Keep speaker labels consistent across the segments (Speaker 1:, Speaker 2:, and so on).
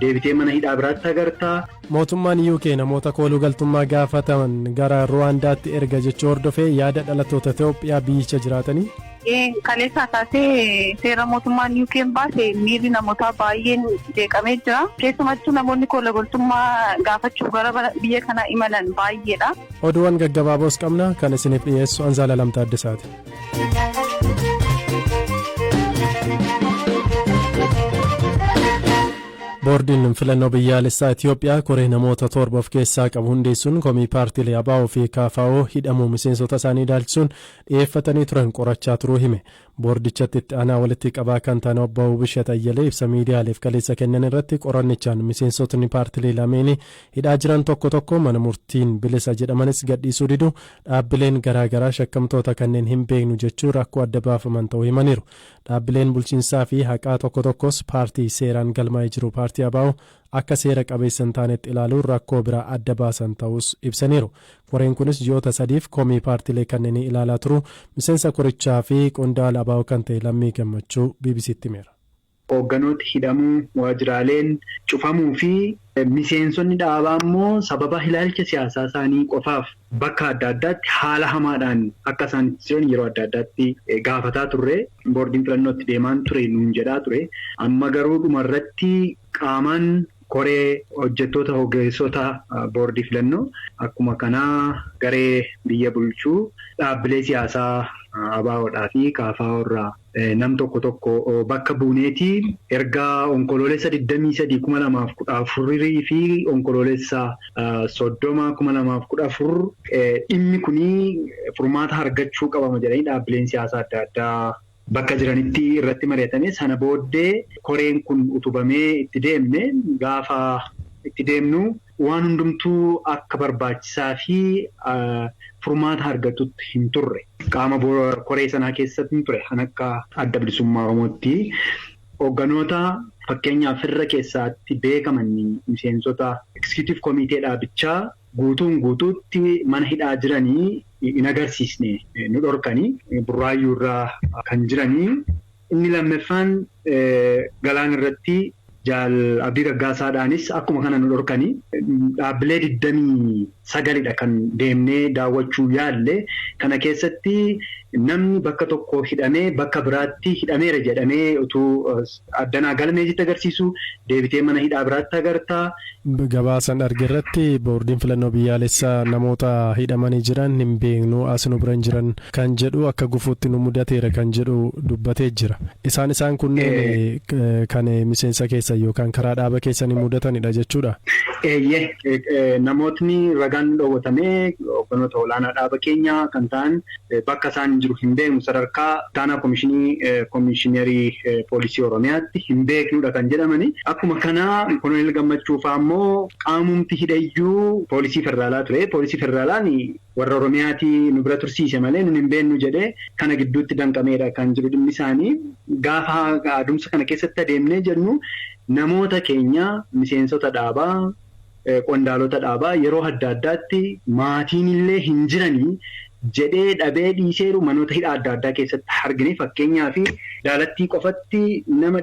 Speaker 1: Deebitee mana hidhaa biraatti agartaa.
Speaker 2: Mootummaan UK namoota kooluu galtummaa gaafataman gara Ruwaandaatti erga jechuu hordofee yaada dhalattoota Itoophiyaa biyyicha jiraatanii.
Speaker 3: Kaleessaa kaasee seera mootummaan UK'n baase miirri namootaa baay'een jeeqamee jira. Keessumattuu namoonni kooluu galtummaa gaafachuuf gara biyya kanaa imalan baay'eedha.
Speaker 2: Oduuwwan gaggabaaboos qabna kan isiniif dhiyeessu Anzaala Lamtaa Addisaati. Boordiin filannoo biyyaalessaa Itoophiyaa koree namoota 7 of keessaa qabu hundeessuun komii paartiilee ABO fi KFO hidhamuu miseensota isaanii ilaalchisuun dhiyeeffatanii turan qorachaa turuu hime. Boordichatti itti aanaa walitti qabaa kan ta'an obbo Wubishat Ayyalee ibsa miidiyaaleef kaleessa kennan irratti qorannichaan miseensotni paartiilee lameenii hidhaa jiran tokko tokko mana murtiin bilisa jedhamanis gadhiisuu didu dhaabbileen garaagaraa shakkamtoota kanneen hin beeknu jechuu rakkoo adda baafaman ta'uu himaniiru. Dhaabbileen bulchiinsaa fi haqaa tokko tokkos paartii seeraan galmaa'ee jiru paartii ABO akka seera qabeessa hin taanetti ilaaluun rakkoo biraa adda baasan ta'us ibsaniiru. Koreen kunis ji'oota sadiif komii paartiilee kanneenii ilaalaa turu miseensa korichaa fi qondaala ABO kan ta'e Lammii Gammachuu BBCtti himeera.
Speaker 1: Hoogganooti hidhamuu, waajjiraaleen cufamuu fi miseensonni dhaabaa immoo sababa ilaalcha siyaasaa isaanii qofaaf bakka adda addaatti haala hamaadhaan akka isaan itti jiran yeroo adda addaatti gaafataa turre. Boordiin filannoo itti deemaan ture nuun jedhaa ture. Amma garuu dhumarratti qaamaan koree hojjettoota ogeessota boordii filannoo akkuma kanaa garee biyya bulchuu dhaabbilee siyaasaa ABOdhaa fi KFO irraa nam tokko tokko bakka buuneeti erga onkoloolessa 23/2014 fi onkoloolessa 30/2014 dhimmi kunii furmaata argachuu qabama jedhanii dhaabbileen siyaasaa adda addaa bakka jiranitti irratti mari'atame. Sana booddee koreen kun utubamee itti deemne. Gaafa itti deemnu waan hundumtuu akka barbaachisaa fi furmaata argatutti hin turre. Qaama koree sanaa keessatti hin ture kan akka Adda Bilisummaa Oromootti hoogganoota fakkeenyaaf irra keessaatti beekaman miseensota executive komitee dhaabichaa guutuun guutuutti mana hidhaa jiranii hin agarsiisne, nu dhorkanii Burraayyuu irraa kan jiranii. Inni lammaffaan Galaan irratti Jaal Abdii Raggaasaadhaanis akkuma kana nu dhorkanii. Dhaabbilee 29dha kan deemnee daawwachuu yaalle. Kana keessatti namni bakka tokko hidhamee bakka biraatti hidhameera jedhamee utuu addanaa galmeesitti agarsiisu deebitee mana hidhaa biraatti agarta.
Speaker 2: Gabaasan arge irratti boordiin filannoo biyyaalessaa namoota hidhamanii jiran hin beeknu, as nu bira hin jiran kan jedhu akka gufuutti nu mudateera kan jedhu dubbatee jira. Isaan kunneen kan miseensa keessan yookaan karaa dhaaba keessanii mudatanidha jechuudha.
Speaker 1: Eeyyee, namootni ragaan dhoowwatamee hoogganoota olaanaa dhaaba keenyaa kan ta'an bakka isaan jiru hin beeknu, sadarkaa taanaa komishinii komishinerii poolisii Oromiyaatti hin beeknudha kan jedhamani. Akkuma kanaa Koloneel Gammachuu fa'aa immoo qaamumti hidhayyuu poolisii federaalaa ture. Poolisii federaalaan warra Oromiyaatii nu bira tursiise malee nun hin beeknu jedhee kana gidduutti danqameedha kan jiru dhimmi isaanii. Gaafa adeemsa kana keessatti adeemnee jennu namoota keenya miseensota dhaabaa, qondaalota dhaabaa yeroo adda addaatti maatiin illee hin jiranii jedhee dhabee dhiiseeru manoota hidhaa adda addaa keessatti argine. Fakkeenyaa fi Daalattii qofatti nama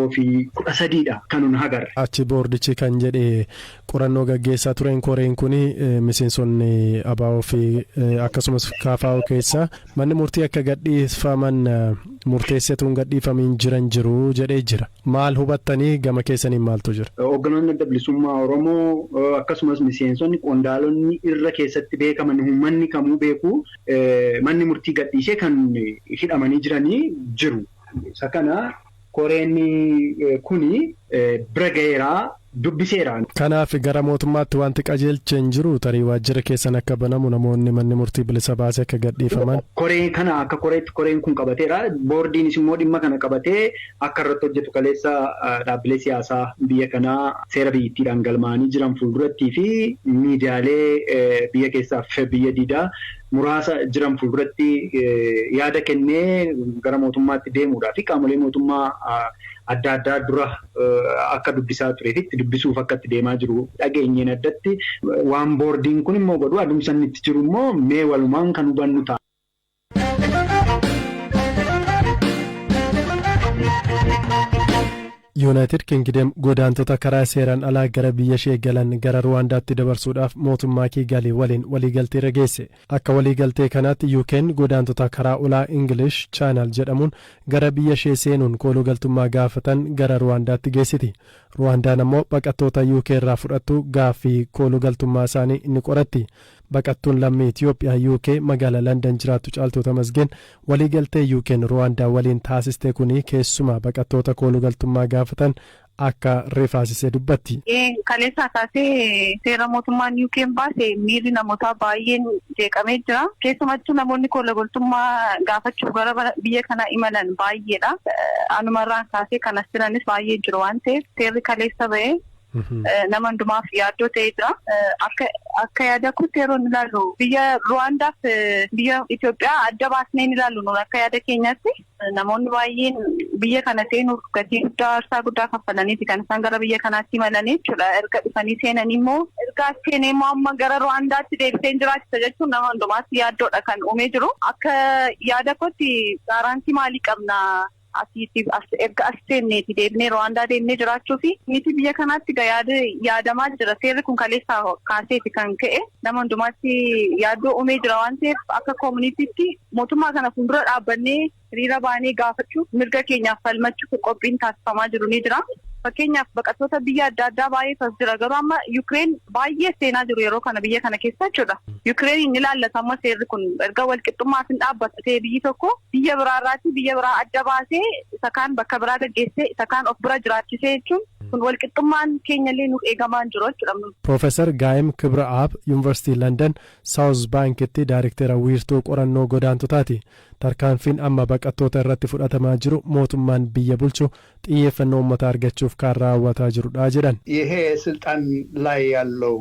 Speaker 1: 113dha kan nun agarre.
Speaker 2: Achi boordichi kan jedhe qorannoo gaggeessaa tureen koreen kun miseensonni ABO fi akkasumas KFO keessa manni murtii akka gadhiifaman murteessetuun gadhiifamiin jiran jiru jedhee jira. Maal hubattanii gama keessaniin maaltu jira?
Speaker 1: Hoogganoonni Adda Bilisummaa Oromoo akkasumas miseensonni qondaalonni irra keessatti beekaman uummanni kamuu beeku manni murtii gadhiisee kan hidhamanii jiranii jiru. Isa kana koreen kuni bira ga'eeraa dubbiseera.
Speaker 2: Kanaaf gara mootummaatti wanti qajeelche hin jiru, tarii waajjira keessan akka banamu namoonni manni murtii bilisa baasee akka gadhiifaman.
Speaker 1: Koree kana akka koreetti koreen kun qabateera. Boordiinis immoo dhimma kana qabatee akka irratti hojjetu kaleessa dhaabbilee siyaasaa biyya kanaa seera biyyittiidhaan galmaa'anii jiran fuuldurattii fi miidiyaalee biyya keessaaf biyya diidaa muraasa jiran fuulduratti yaada kennee gara mootummaatti deemuudhaa fi qaamolee mootummaa adda addaa dura akka dubbisaa turee fi itti dubbisuuf akka itti deemaa jiru dhageenyeen addatti waan boordiin kun immoo godhu adeemsa inni itti jiru immoo mee walumaan kan hubannu ta'a.
Speaker 2: Yuunaayitid Kingidem godaantota karaa seeraan alaa gara biyya ishee galan gara Ruwaandaatti dabarsuudhaaf mootummaa Kiigalii waliin waliigaltee irra geesse. Akka waliigaltee kanaatti, UK'n godaantota karaa ulaa English Channel jedhamuun gara biyya ishee seenuun koolugaltummaa gaafatan gara Ruwaandaatti geessiti. Ruwaandaan ammoo baqattoota UK irraa fudhattu gaaffii koolugaltummaa isaanii ni qoratti. Baqattuun lammii Itiyoophiyaa UK magaalaa London jiraattu Caaltuu Tamasgeen waliigaltee UK'n Ruwaandaa waliin taasiste kuni keessumaa baqattoota koolugaltummaa gaafatan akka rifaasise dubbatti.
Speaker 3: Kaleessaa kaasee seera mootummaan UK'n baase miirri namootaa baay'een jeeqamee jira. Keessumattuu namoonni koolugaltummaa gaafachuuf gara biyya kanaa imalan baay'eedha. Anumarraan kaasee kan as jiranis baay'ee jiru waan ta'eef, seerri kaleessa ba'ee nama hundumaaf yaaddoo ta'ee jira. Akka yaada kootti, yeroo inni ilaallu, biyya Ruwaandaaf biyya Itoophiyaa adda baasnee hin ilaallu nuun akka yaada keenyaatti. Namoonni baay'een biyya kana seenuuf gatii guddaa, aarsaa guddaa kaffalaniiti kan isaan gara biyya kanaatti imalanii jechuudha. Erga dhufanii seenanii immoo, erga as seenee immoo amma gara Ruwaandaatti deebisee jiraachisa jechuun nama hundumaatti yaaddoodha kan uumee jiru. Akka yaada kootti, guarantee maalii qabna asitti erga as seenneeti deebinee Ruwaandaa deemnee jiraachuu fi miti biyya kanaatti yaadamaa jira. Seerri kun kaleessaa kaaseeti kan ka'e, nama hundumaatti yaaddoo uumee jira waan ta'eef, akka communitytti mootummaa kana fuuldura dhaabbannee hiriira baanee gaafachuuf, mirga keenyaaf falmachuuf qophiin taasifamaa jiru ni jira. Fakkeenyaaf, baqattoota biyya adda addaa baay'eetu as jira, garuu amma Yukireen baay'ee seenaa jiru yeroo kana biyya kana keessa jechuudha. Yukireen hin ilaallatu amma seerri kun. Erga walqixxummaaf hin dhaabbatu ta'e, biyyi tokko biyya biraarraatti biyya biraa adda baasee isa kaan bakka biraa gaggeessee isa kaan of bira jiraachisee jechuun kun walqixxummaan keenyallee nuuf eegamaa hin jiru jechuudha.
Speaker 2: Piroofeesar Gaayim Kibra'aab Yuunivarsiitii London South Bankitti daayirikteera wiirtuu qorannoo godaantotaati. Tarkaanfiin amma baqattoota irratti fudhatamaa jiru mootummaan biyya bulchu xiyyeeffannoo uummataa argachuuf kan raawwataa jirudha jedhan.
Speaker 4: ይሄ ስልጣን ላይ ያለው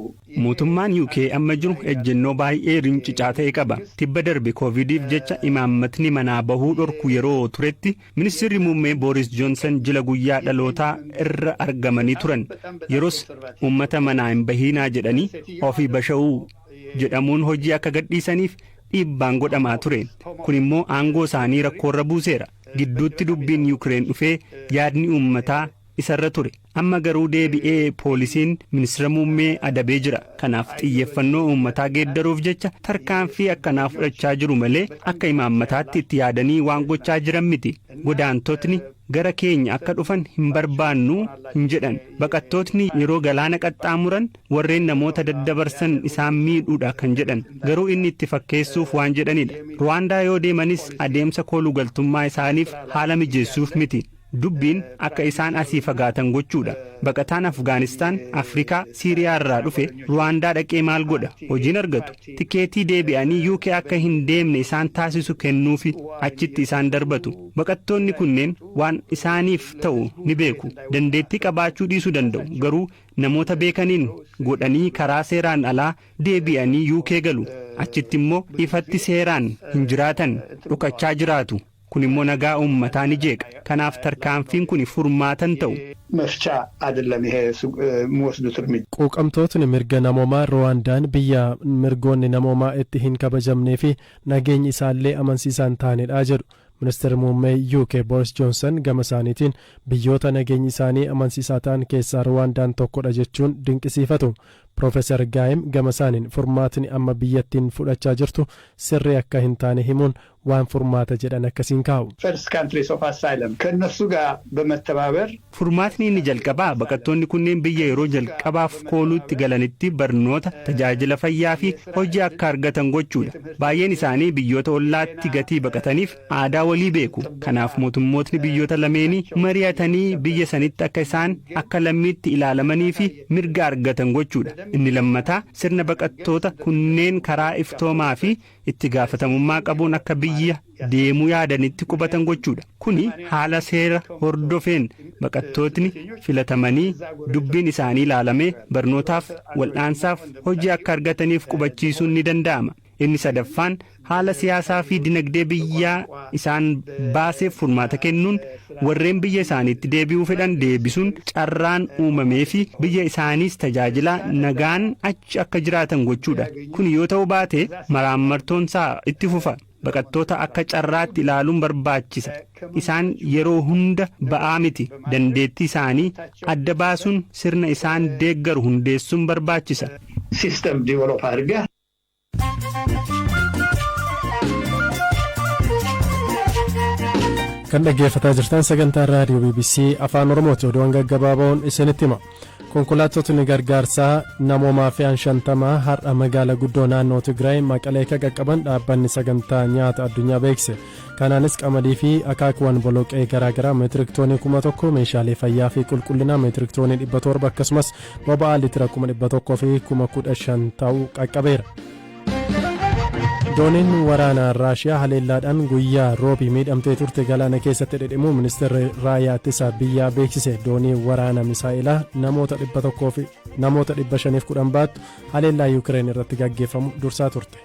Speaker 5: Mootummaan UK amma jiru ejjennoo baay'ee rincicaa ta'e qaba. Tibba darbe Koovidiif jecha imaammatni manaa bahuu dhorku yeroo turetti, ministeerri muummee Booris Joonsan jila guyyaa dhalootaa irra argamanii turan. Yeroos uummata manaa hin bahiinaa jedhanii ofii basha'uu jedhamuun hojii akka gadhiisaniif dhiibbaan godhamaa ture. Kun immoo aangoo isaanii rakkoorra buuseera. Gidduutti dubbiin Yukireen dhufee yaadni uummataa isarra ture. Amma garuu deebi'ee poolisiin ministeera muummee adabee jira. Kanaaf xiyyeeffannoo uummataa geeddaruuf jecha tarkaanfii akkanaa fudhachaa jiru malee akka imaammataatti itti yaadanii waan gochaa jiran miti. Godaantotni gara keenya akka dhufan hin barbaannu hin jedhan. Baqattootni yeroo galaana qaxxaamuran warreen namoota daddabarsan isaan miidhuudha kan jedhan, garuu inni itti fakkeessuuf waan jedhanidha. Ruwaandaa yoo deemanis adeemsa koolugaltummaa isaaniif haala mijeessuuf miti. Dubbiin akka isaan asii fagaatan gochuudha. Baqataan Afgaanistaan, Afrikaa, Siiriyaa irraa dhufe Ruwaandaa dhaqee maal godha? Hojiin argatu. Tikeetii deebi'anii UK akka hin deemne isaan taasisu kennuufi achitti isaan darbatu. Baqattoonni kunneen waan isaaniif ta'u ni beeku. Dandeettii qabaachuu dhiisuu danda'u, garuu namoota beekaniin godhanii karaa seeraan alaa deebi'anii UK galu. Achitti immoo ifatti seeraan hin jiraatan, dhokachaa jiraatu. Kun immoo nagaa uummataa ni jeeqa. Kanaaf tarkaanfiin kun furmaatan ta'u.
Speaker 4: መፍቻ አይደለም ይሄ የሚወስዱት እርምጃ።
Speaker 2: Quuqamtootni mirga namoomaa Ruwaandaan biyya mirgoonni namoomaa itti hin kabajamnee fi nageenyi isaallee amansiisaan taanedha jedhu. Ministeerri muummee UK Boris Johnson gama isaaniitiin biyyoota nageenyi isaanii amansiisaa ta'an keessaa Ruwaandaan tokkodha jechuun dinqisiifatu. Piroofeesar Gaayim gama isaaniin furmaatni amma biyyattiin fudhachaa jirtu sirrii akka hin taane himuun waan furmaata jedhan akkasiin kaa'u.
Speaker 4: First countries of asylum ከእነሱ ጋር በመተባበር
Speaker 5: Furmaatni inni jalqabaa baqattoonni kunneen biyya yeroo jalqabaaf kooluutti galanitti barnoota, tajaajila fayyaa fi hojii akka argatan gochuudha. Baay'een isaanii biyyoota ollaatti gatii baqataniif aadaa walii beeku. Kanaaf mootummootni biyyoota lameenii mari'atanii biyya sanitti akka isaan akka lammiitti ilaalamanii fi mirga argatan gochuudha. Inni lammataa sirna baqattoota kunneen karaa iftoomaa fi itti gaafatamummaa qabuun akka biyya deemuu yaadanitti qubatan gochuudha. Kuni haala seera hordofeen baqattootni filatamanii, dubbiin isaanii ilaalamee, barnootaaf, wal'aansaaf, hojii akka argataniif qubachiisuun ni danda'ama. Inni sadaffaan haala siyaasaa fi dinagdee biyyaa isaan baaseef furmaata kennuun, warreen biyya isaaniitti deebi'uu fedhan deebisuun carraan uumamee fi biyya isaaniis tajaajilaa nagaan achi akka jiraatan gochuudha. Kun yoo ta'uu baate maraammartoonsaa itti fufa. Baqattoota akka carraatti ilaaluun barbaachisa. Isaan yeroo hunda ba'aa miti. Dandeettii isaanii adda baasuun sirna isaan deeggaru hundeessuun barbaachisa.
Speaker 4: System develop አድርገህ.
Speaker 2: Kan dhaggeeffataa jirtan sagantaa raadiyoo BBC Afaan Oromooti. Oduuwwan gaggabaaboon isinitti hima. Konkolaattotni gargaarsaa namoomaa fe'an 50 har'a magaalaa guddoo naannoo Tigraay Maqalee akka qaqqaban dhaabbanni Sagantaa Nyaata Addunyaa beekse. Kanaanis qamadii fi akaakuuwwan boloqee garaagaraa meetirik toonii 1000, meeshaalee fayyaa fi qulqullinaa meetirik toonii 700, akkasumas boba'aa liitira 115,000 ta'uu qaqqabeera. Dooniin waraanaa Raashiyaa haleellaadhaan guyyaa Roobii miidhamtee turte galaana keessatti dhidhimuu ministeerri raayyaa ittisaa biyyaa beeksise. Doonii waraana misaa'ilaa namoota 100 fi namoota 510 baattu haleellaa Yuukireen irratti gaggeeffamu dursaa turte.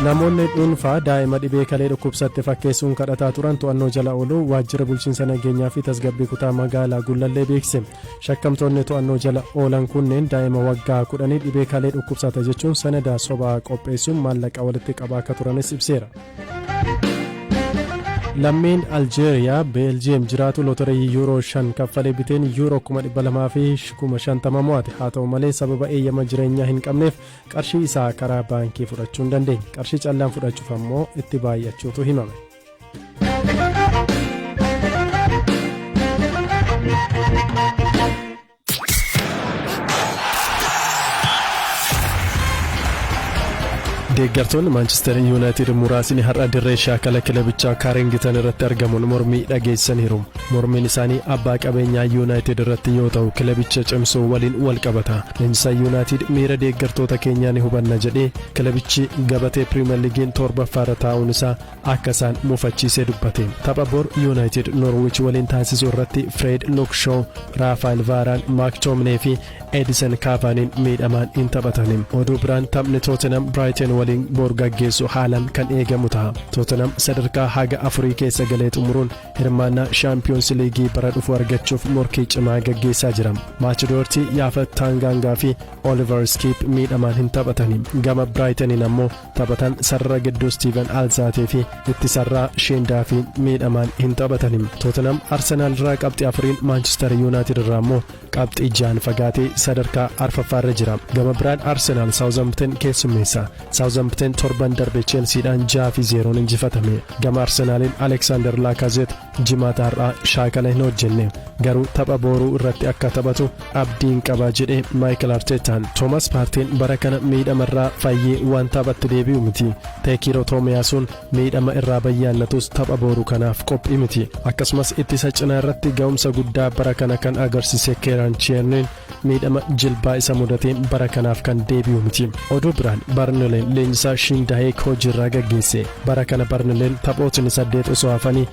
Speaker 2: Namoonni dhuunfaa daa'ima dhibee kalee dhukkubsatte fakkeessuun kadhataa turan to'annoo jala ooluu waajjira bulchiinsa nageenyaa fi tasgabbii kutaa magaalaa Gullallee beeksise. Shakkamtoonni to'annoo jala oolan kunneen daa'ima waggaa 10 dhibee kalee dhukkubsata jechuun sanada sobaa qopheessuun maallaqa walitti qabaa akka turanis ibseera. Lammiin Aljeeriyaa Beeljiyeem jiraatu lotorii yuuroo 5 kaffalee biteen yuuroo 250,000 mo'ate. Haa ta'u malee, sababa eeyyama jireenyaa hin qabneef qarshii isaa karaa baankii fudhachuu hin dandeenye. Qarshii callaan fudhachuuf ammoo itti baay'achuutu himame. Deeggartoonni Maanchister Yuunaayitid muraasni har'a dirree shaakala kilabichaa Kaaringitan irratti argamuun mormii dhageessaniiru. Mormiin isaanii abbaa qabeenyaa Yuunaayitid irratti yoo ta'u, kilabicha cimsuu waliin wal qabata. Leenjisaa Yuunaayitid miira deeggartoota keenyaa ni hubanna jedhee, kilabichi gabatee Piriimeer Liigiin torbaffaarra taa'uun isaa akka isaan mufachiisee dubbate. Tapha bor Yuunaayitid Noorwiich waliin taasisuu irratti Fireed Lukshow, Raafaayil Vaaraan, Maak Toominee fi Edison Kaavaaniin miidhamaan hin taphatani. Oduu biraan, taphni Tootenham Biraayiten waliin bor gaggeessu haalaan kan eegamu ta'a. Tootenham sadarkaa haga afurii keessa galee xumuruun hirmaannaa Shaampiyoons Liigii bara dhufu argachuuf morkii cimaa gaggeessaa jira. Maachidoortii, Yaafat Taangaangaa fi Oliver Skiip miidhamaan hin taphatani. Gama Biraayitaniin ammoo taphatan sarara gidduu Stiiven Alzaatee fi ittisarraa Sheen Daafii miidhamaan hin taphatani. Tootenham Arsenaal irraa qabxii 4n, Maanchister Yuunaayitid irraa immoo qabxii 6n fagaatee sadarkaa arfaffaarra jira. Gama biraan Arsenaal Saawuzampten keessummeessa. Saawuzampten torban darbe Cheelsiidhaan 6-0n injifatame. Gama Arsenaaliin Aleksaandar Laakazeet Jimaata har'aa shaakala hin hojjenne, garuu tapha booruu irratti akka taphatu abdiin qaba jedhe Maayikel Arteetaan. Toomas Paarteen bara kana miidhamarraa fayyee waan taphatti deebi'u miti. Teekiroo Toomiyaasuun miidhama irraa bayyaannatus tapha booruu kanaaf qophii miti. Akkasumas ittisa cinaa irratti ga'umsa guddaa bara kana kan agarsiise Keeraan Cheerniin miidhama jilbaa isa mudateen bara kanaaf kan deebi'u miti. Oduu biraan, Barnoleen leenjisaa Shindaheek hojiirraa gaggeesse. Bara kana Barnoleen taphootni 8 osoo hafanii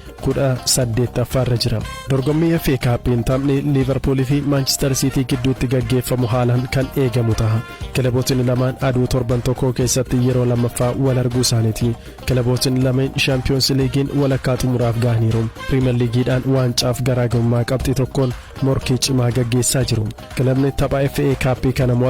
Speaker 2: 18ffaarra jira. Dorgommii FA Cupiin taphni Liivarpuulii fi Maanchister Siitii gidduutti gaggeeffamu haalaan kan eegamu ta'a. Kilabootni lamaan aduu torban tokko keessatti yeroo lammaffaa wal arguu isaaniiti. Kilabootni lameen Shaampiyoons Liigiin walakkaa xumuraaf gahaniiru. Piriimer Liigiidhaan waancaaf garaagarummaa qabxii tokkoon morkii cimaa gaggeessaa jiru. Kilabni tapha FA Cupii kana mo'atu